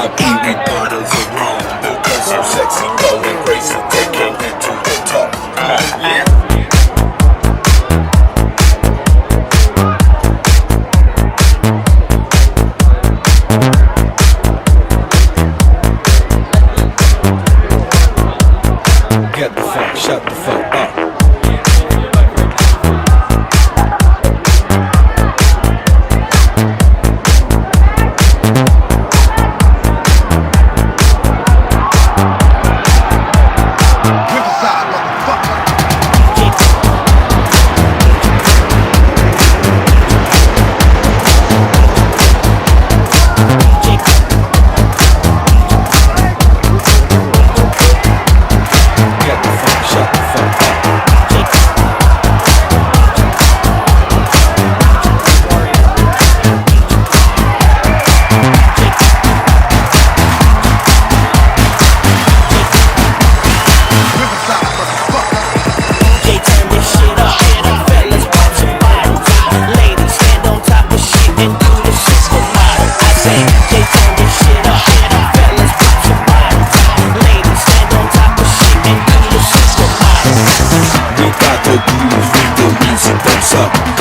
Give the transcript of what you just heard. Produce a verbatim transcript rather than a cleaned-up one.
Kiwi bottles of rum because her sexy, bold and grace is taking it to the top. Get the fuck, shut the fuck up. We got the groove, make the music bounce up.